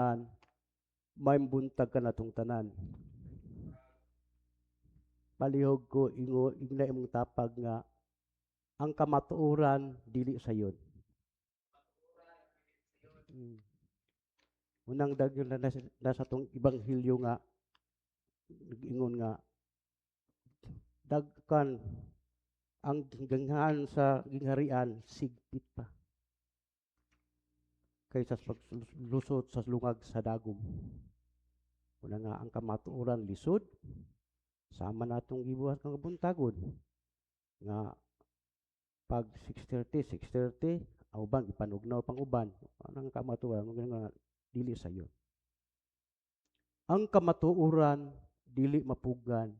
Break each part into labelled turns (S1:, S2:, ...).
S1: Maayong buntag kanatong tanan. Palihog ko ingo ingna imong tapag nga ang kamatuoran dili sayon. Unang dagyon na nasa tong ebanghelyo nga nag-ingon nga dagkan ang ganghaan sa gingharian sigpit pa kaysa sa paglusot sa lungag sa dagom. Una nga ang kamatuoran lisod sama natong gibuhat kang buntagon nga pag 6:30, 6:30 ang uban gipanugnaw pang uban. Anang kamatuoran nga dili sayon. Ang kamatuoran dili mapugan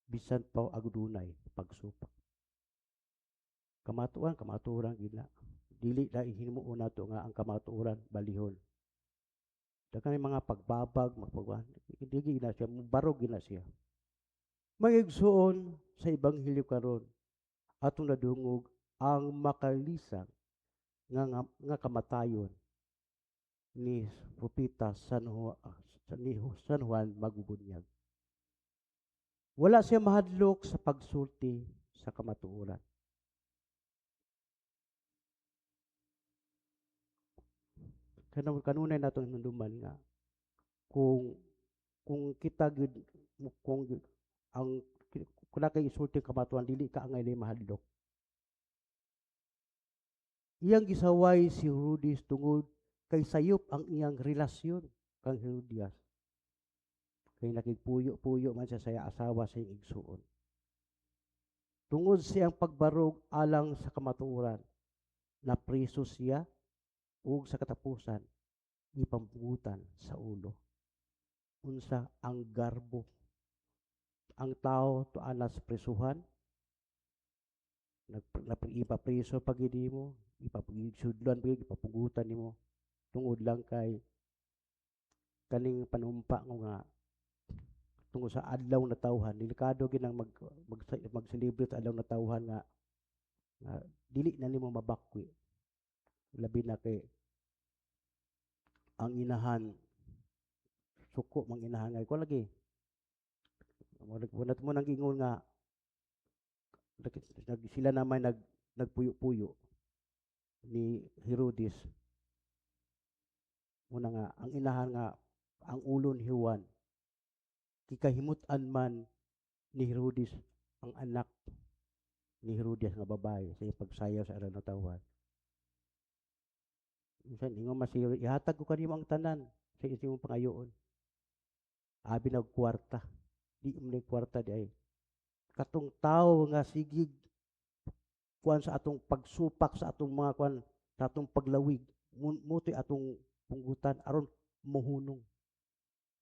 S1: bisan pa agudunay pagsupak. Kamatuoran, kamatuoran gid na. Dili na himuon nato nga ang kamatuoran balihon. Daghan mga pagbabag, magpagwan, dili na siya, barog gid na siya. Mga igsuon, sa ebanghelyo karon atong nadungog ang makalisang nga kamatayon ni Propeta San Juan Magbubunyag. Wala siya mahadlok sa pagsulti sa kamatuoran. Kanunay natong hinumduman nga kung kita gyud kung ang kung kay isulti kamatuoran, dili ka angay mahadlok. Iyang gisaway si Herodes tungod kay sayop ang iyang relasyon kang Herodias. Kay nakigpuyo-puyo man siya sa iyang asawa sa iyang igsuon. Tungod siyang pagbarog alang sa kamatuoran, napriso siya ug sa katapusan gipampugutan sa ulo. Unsa ang garbo? Ang tao tuana sa prisuhan, ipapriso pag mo, ipapagigsudlan pag ipapugutan nimo tungod lang kay kaning panumpa ko nga tungod sa adlaw na tawhan, delikado ginang mag-celebrate sa adlaw na tawhan nga dili na nimo mabakwi, labi na kay ang inahan suko mang inahan ngay ko lagi wala mo nang ingon nga sila naman nagpuyo-puyo ni Herodes. Muna nga ang inahan nga ang ulo ni Juan, kikahimut-an man ni Herodes ang anak ni Herodias nga babae sa iyang pagsayaw sa adlaw na. Minsan ingon man si Herodes, "Ihatag ko kanimo ang tanan sa imong pangayoon." Abi nag kwarta. Di mo ni kwarta di ay. Katong tawo nga sigig kuan sa atong pagsupak sa atong mga kuan sa atong paglawig, mutoy atong punggutan aron mohunong.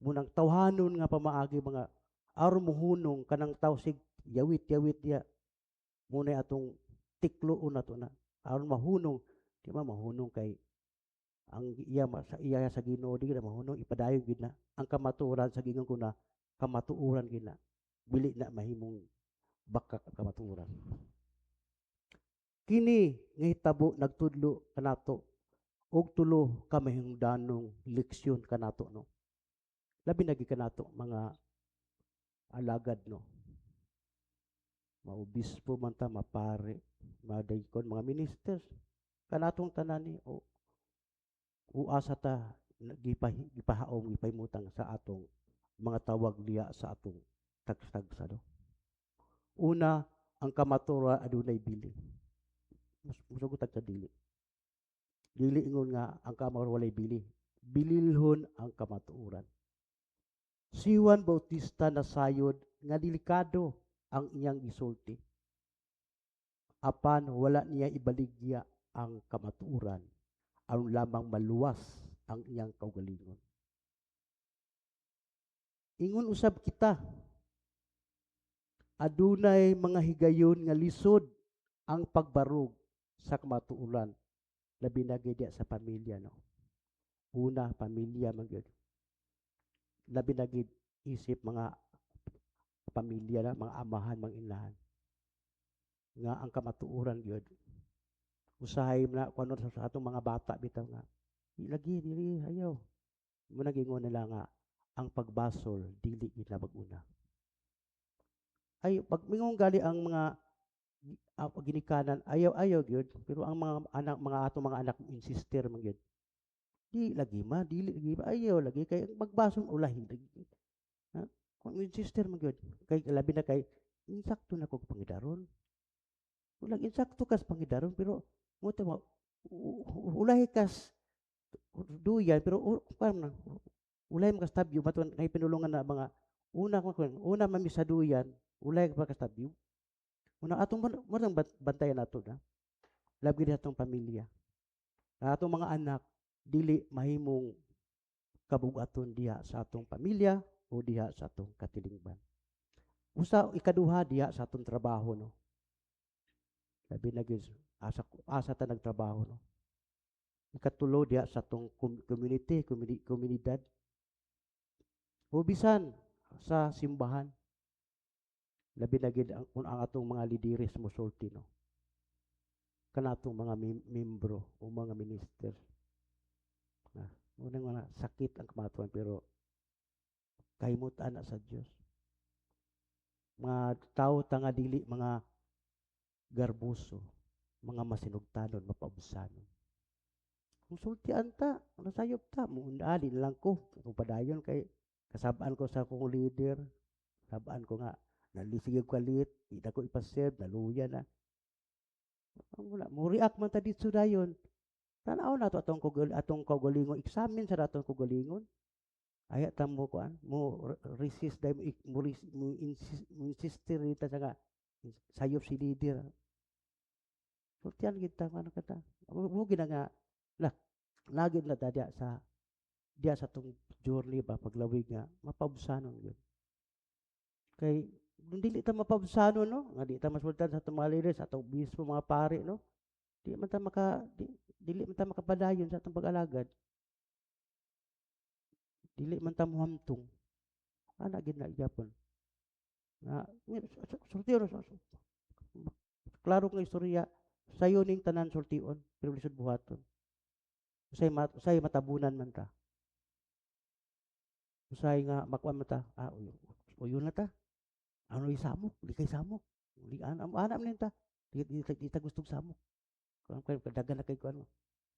S1: Munang tawhanon nga pamaagi mga aron mohunong kanang taw sig yawit-yawit diya. Munay atong tikloon nato na aron mahunong, di ba mahunong kay ang iya sa iya sa Ginoo, di na mahunong, ipadayon gid na ang kamatuoran sa Ginoo ko na kamatuoran gid na dili na mahimong bakak ang kamatuoran. Kini nga hitabo nagtudlo kanato og tulo ka mahingdanong leksyon kanato, no. Labi na gid kanato mga alagad, no. Maobispo man ta, mapare, madaykon, mga ministers, kanatong tanan ni o uasa ta gipahaom gipahimutang sa atong mga tawag liya sa atong tagtagsa, no. Una, ang kamatuoran adunay bili. Musugot sa dili. Dili ingon nga ang kamatuoran walay bili. Bililhon ang kamatuoran. Si Juan Bautista nasayod nga delikado ang iyang gisulti. Apan wala niya ibaligya ang kamatuoran aron lamang maluwas ang iyang kaugalingon. Ingon usab kita, adunay mga higayon nga lisod ang pagbarog sa kamatuoran, labi na gyud sa pamilya, no. Una, pamilya man gyud. Labi na gyud isip mga pamilya na, mga amahan, mga inahan. Nga ang kamatuoran gyud. Usahay na kuno sa atong mga bata bitaw nga. Di lagi dili ayaw. Mo nang nila nga ang pagbasol dili gid na mag-una. Ay pag mingon gali ang mga ginikanan, ayaw ayaw gyud, pero ang mga anak, mga atong mga anak, insister man gyud. Di lagi ma, dili lagi ma, ayaw lagi kay magbasol ulahi lagi. Ha? Kung insister man gyud kay labi na kay insakto na kog pangidaron. Ulag insakto kas pangidaron, pero mo mo ulahi kas duyan, pero kuan na ulay mo kastabyo maton kay pinulungan na mga una ko una mami sa duyan, ulay pa kastabyo. Una atong mo bantayan nato na labi gid atong pamilya, atong mga anak dili mahimong kabugaton diha sa atong pamilya o diha sa atong katilingban. Usa ikaduha, diha sa atong trabaho, no. Labi na gyud asa asa ta nagtrabaho, no. Ikatulo, diha sa atong community, komunidad. O bisan sa simbahan. Labi na gid ang, kung ang atong mga lideres mosulti, no. Kanatong mga membro o mga minister. Na, unang mga sakit ang kamatuan, pero kahimutan na sa Dios. Mga tao ta nga dili mga garbuso, mga masinugtanon, mapaubsanon. Kung sultian ta, nasayop ta, muundali na lang ko. Kung padayon kay kasabaan ko sa akong leader, sabaan ko nga, nalisige kalit, di na ko ipaserve, naluya na. Wala, mo react man ta dito dayon. Tanaw na to atong kaugalingon, examine sa atong kaugalingon. Aya ta mo kuan, mo resist dai mo, mo, insist, mo insist ta sa nga sayop si leader. Sultian kita ano kata. Mo gina nga lah lagi na ta diya sa tong journey ba, paglawig nga mapaubsanon gyud. Kay kung dili ta mapaubsanon, no, nga di ta masultan sa atong mga leader, sa atong bispo, mga pari, no. Di man ta maka di, dili man ta makapadayon sa atong pag-alagad. Dili man ta mohamtong. Ana gid na gyapon. Nga sulti klaro nga istorya, sayo ning tanan sultion pero lisod buhaton. Usay matabunan man ta. Usay nga makuan man ta, ah, uyo, uyo na ta. Ano samok, di kay samok. Di ana ana man ta. Di ta gustong samok. Kuan kay dagan na kay kuan.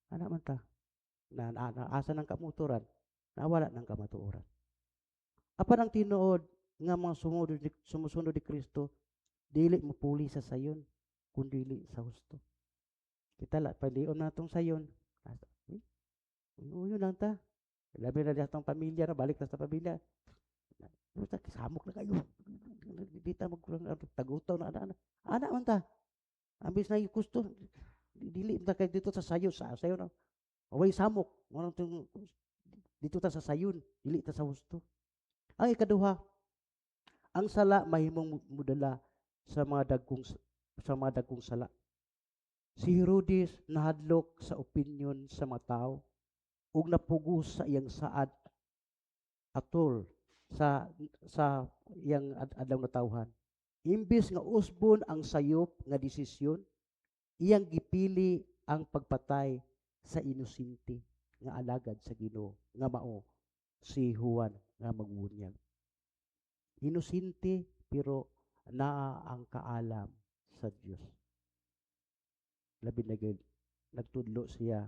S1: Ana man ta. Na asa ng kamuturan, nawala ng kamatuoran. Apan ang tinuod nga mga sumusunod ni Kristo dili mo puli sa sayon kun dili sa husto. Kita la palion natong sayon. Uyo lang ta. Labi na atong pamilya na balik na sa pamilya. Basta samok na kayo. Di ta magkulang tagutaw na ana. Ana man ta. Ambis na gusto dili ta kay dito sa sayo, sa sayo na. Away samok. Mo dito ta sa sayon, dili ta sa husto. Ang ikaduha, ang sala mahimong mudala sa mga dagkong sala. Si Herodes nahadlok sa opinion sa mga tao ug napugos sa iyang saad atol sa iyang adlaw natawhan. Imbis nga usbon ang sayop nga desisyon, iyang gipili ang pagpatay sa inosente nga alagad sa Ginoo nga mao si Juan nga magbunyag. Inosente, pero naa ang kaalam sa Dios. Labi na gyud nagtudlo siya,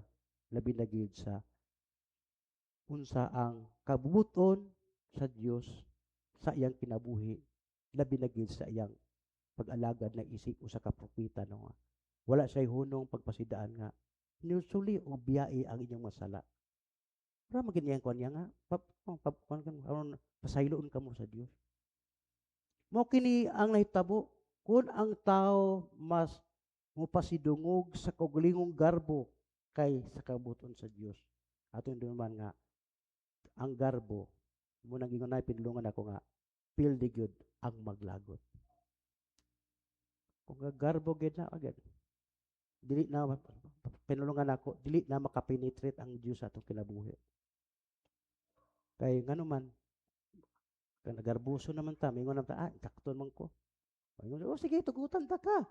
S1: labi na gyud sa unsa ang kabubuton sa Dios sa iyang kinabuhi, labi na gyud sa iyang pag-alagad na isip usa ka propeta, no, nga wala siya'y hunong pagpasidaan nga hinulsuli o biyai ang inyong masala. Para magin kuan niya nga pa, pa, pa, aron pasayloon kamo sa Dios. Mo kini ang nahitabo kung ang tao mas mopasidungog sa kaugalingong garbo kay sa kabuton sa Dios. Ato naman nga ang garbo mo nang ingon na pinulungan ako nga pildi gyud ang maglagot. Kung garbo gyud na agad, dili na, pinulungan ako, dili na makapenetrate ang Dios sa atong kinabuhi. Kay ngano man kan garbuso naman ta, mingon naman ta, ah, sakto man ko. Ingon, oh sige, tugutan ta ka.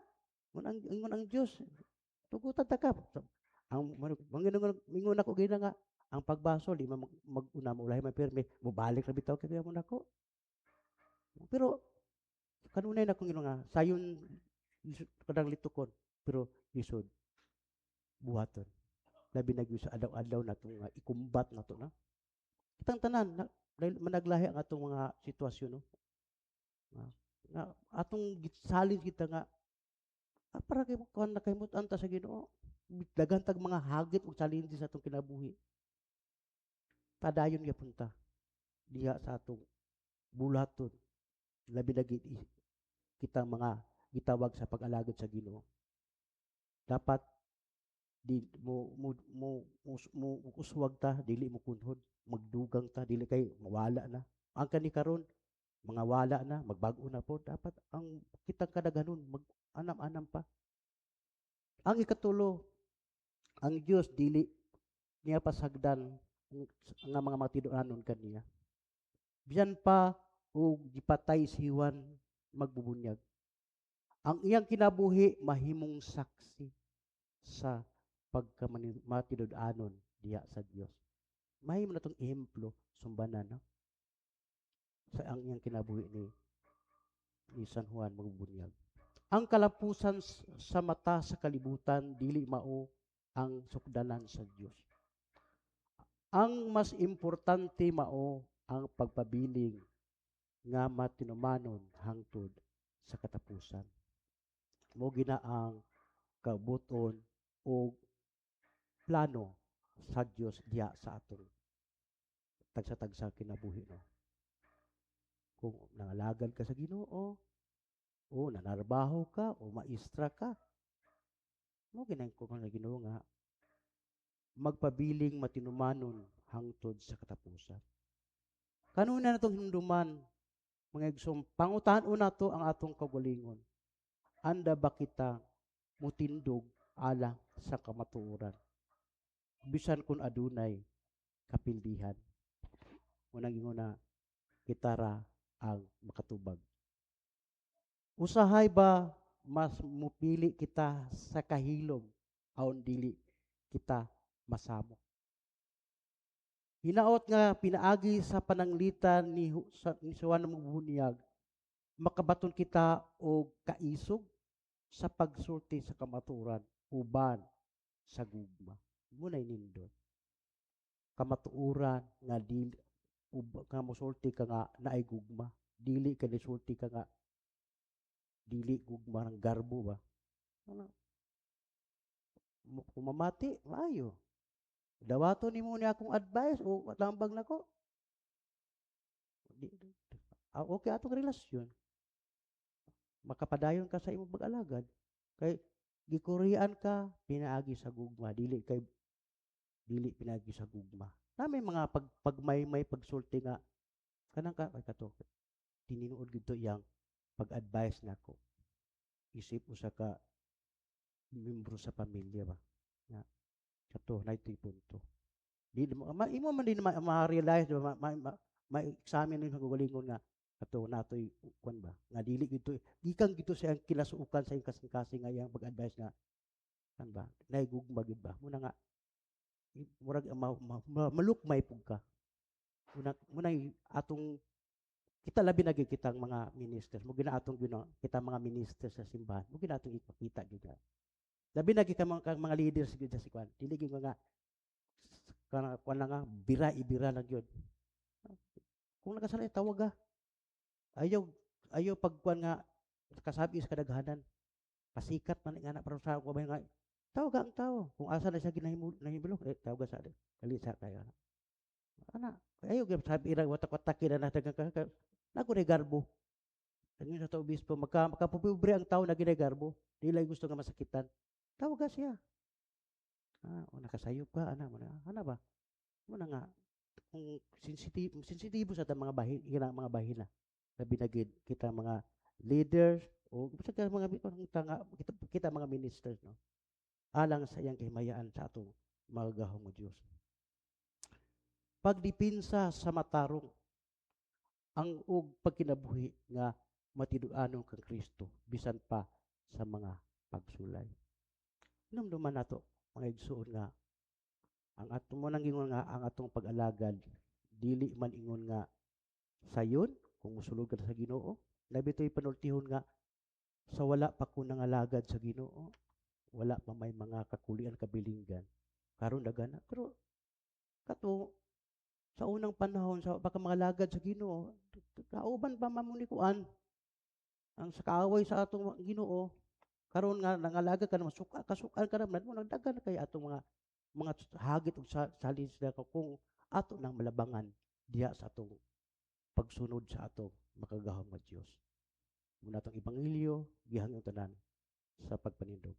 S1: Ingon ang Dios, tugutan ta ka. Ang mingon ako gina nga Ang pagbasol, di man mag-una, maulahi man pirmi, mubalik ra bitaw kay mo nako. Pero kanunay na kong nga sayon kadang litukon, pero lisod buhaton. Labi na gyud sa adlaw-adlaw nato nga ikumbat nato na. Kitang tanan na, dahil managlahi ang atong mga sitwasyon, no. Nga atong gisalin kita nga para kay kuan na kahimut-an ta sa Ginoo. Daghan tag mga hagit ug challenges sa atong kinabuhi. Padayon gyapon ta diha sa atong bulaton, labi na gid kita mga gitawag sa pag-alagad sa Ginoo. Dapat di mo uswag ta, dili mo kunhod, magdugang ta, dili kay mawala na. Ang kani karon mga wala na, magbag-o na po. Dapat ang kitang kadaghanon mag anam-anam pa. Ang ikatulo, ang Dios dili niya pasagdan nga mga matiduanon kaniya. Bisan pa og gipatay si Juan Magbubunyag, ang iyang kinabuhi mahimong saksi sa pagkamatinud-anon diha sa Dios. Mahimo na tong ehemplo sumbanan, no? Sa ang iyang kinabuhi ni San Juan Magbubunyag. Ang kalapusan sa mata sa kalibutan dili mao ang sukdanan sa Dios. Ang mas importante mao ang pagpabiling nga matinumanon hangtod sa katapusan. Mo gina ang kabuton o plano sa Dios diha sa atong tagsa-tagsa kinabuhi, no. Kung nangalagad ka sa Ginoo o nanarbaho ka o maestra ka, mo gina ko nga Ginoo nga magpabiling matinumanon hangtod sa katapusan. Kanuna na itong hinumduman, mga igsoon, pangutan una to ang atong kaugalingon. Anda ba kita mutindog alang sa kamatuoran? Bisan kung adunay kapildihan. Unang inguna, kitara ang makatubag. Usahay ba mas mupili kita sa kahilom aon dili kita masamok? Hinaot nga pinaagi sa pananglitan ni Juan Magbubunyag, makabaton kita og kaisog sa pagsulti sa kamatuoran uban sa gugma. Muna'y nindot. Kamatuoran nga dili nga mosulti ka nga naay gugma, dili ka nisulti ka nga dili gugma ng garbo ba. Ano? Kung mamati, maayo. Dawato nimo ni akong advice o tambag nako. Di, okay atong relasyon. Makapadayon ka sa imong pag-alagad. Kay gikurian ka pinaagi sa gugma, dili kay dili pinaagi sa gugma. Na may mga pagmaymay pagsulti nga kanang ka ay kato tinuod gid to iyang pag-advise nako. Isip usa ka membro sa pamilya ba. Nga kato naito'y punto. Di mo ma, imo man din ma-realize, di ba, ma-examine nin kaugalingon nga kato natoy kuan ba nga dili gito gikan gito sa iyang kinasuokan sa iyang kasing-kasing nga iyang pag-advise nga kan ba naigugma gid ba muna nga murag malukmay pug ka muna muna atong kita, labi na gyud kitang mga ministers mo gina atong gina kita mga ministers sa simbahan mo gina atong ipakita gyud nga labi na gyud ka mga leaders gyud sa kuan, dili gyud nga kana kuan lang nga bira ibira lang gyud. Kung nakasala, tawag ka. Ayaw ayaw pagkuan nga kasabi sa kadaghanan, pasikat man nga na para sa ko nga tawag ang tao kung asa na siya ginahimo nahimilo, eh tawag sa kali sa kaya ana ayaw gyud sabi ra watak-watak na natin ka na ko garbo. Ang sa obispo, makapobre ang tao na ginagarbo, di lang gusto nga masakitan. Tawag ka siya. O nakasayop ka, ana, mo na, ana ba? Mo na nga, kung sensitibo sa mga bahin, mga bahina. Labi na gid kita mga leaders o sa mga kita mga ministers, no. Alang sa iyang kahimayaan sa atong magagahom nga Dios. Pagdipinsa sa matarong ang ug pagkinabuhi nga matiduanon kang Kristo bisan pa sa mga pagsulay. Hinumduman nato, mga igsuon, nga Ang ato mo nang ingon nga ang atong pag-alagad dili man ingon nga sayon kung musulod ka sa Ginoo. Labi to'y panultihon nga sa wala pa ko nangalagad sa Ginoo, wala pa may mga kakulian, kabilinggan. Karon daghan na. Pero kato sa unang panahon sa baka mangalagad sa Ginoo, kauban pa man mo ni kuan ang sa kaaway sa atong Ginoo. Karon nga nangalagad ka na, masuka kasukan ka naman mo, nagdagan kay atong mga hagit ug sa challenge na kung ato nang malabangan diha sa atong pagsunod sa atong makagagahom nga Dios. Muna atong ebanghelyo, gihangyo tanan sa pagpanindog.